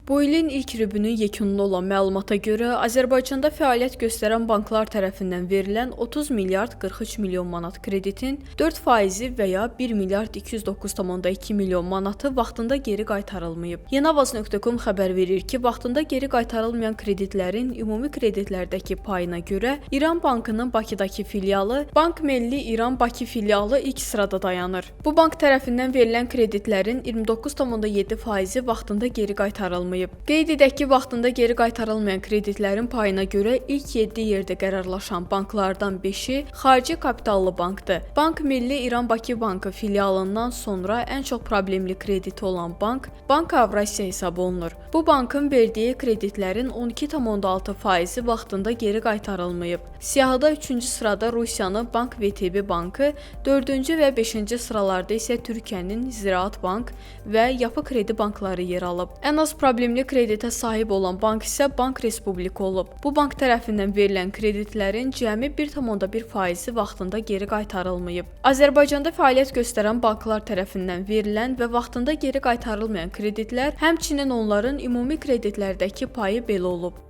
Bu ilin ilk rübünün yekununda olan məlumata görə, Azərbaycanda fəaliyyət göstərən banklar tərəfindən verilən 30 milyard 43 milyon manat kreditin 4 faizi və ya 1 milyard 209,2 milyon manatı vaxtında geri qaytarılmayıb. Yeniavaz.com xəbər verir ki, vaxtında geri qaytarılmayan kreditlərin ümumi kreditlərdəki payına görə İran Bankının Bakıdakı filialı, Bank Melli İran Bakı filialı ilk sırada dayanır. Bu bank tərəfindən verilən kreditlərin 29,7 faizi vaxtında geri qaytarılmayıb. Qeyd edək ki, vaxtında geri qaytarılmayan kreditlərin payına görə ilk 7 yerdə qərarlaşan banklardan 5-i xarici kapitallı bankdır. Bank Milli İran Bakı Bankı filialından sonra ən çox problemli krediti olan bank Bank Avrasiya hesab olunur. Bu bankın verdiyi kreditlərin 12,6 faizi vaxtında geri qaytarılmayıb. Siyahıda 3-cü sırada Rusiyanın Bank VTB bankı, 4-cü və 5-ci sıralarda isə Türkiyənin Ziraat Bank və Yapı Kredi bankları yer alıb. Ən az problemli kreditə sahib olan bank isə Bank Respublika olub. Bu bank tərəfindən verilən kreditlərin cəmi 1,1 faizi vaxtında geri qaytarılmayıb. Azərbaycanda fəaliyyət göstərən banklar tərəfindən verilən və vaxtında geri qaytarılmayan kreditlər, həmçinin onların ümumi kreditlərdəki payı belə olub.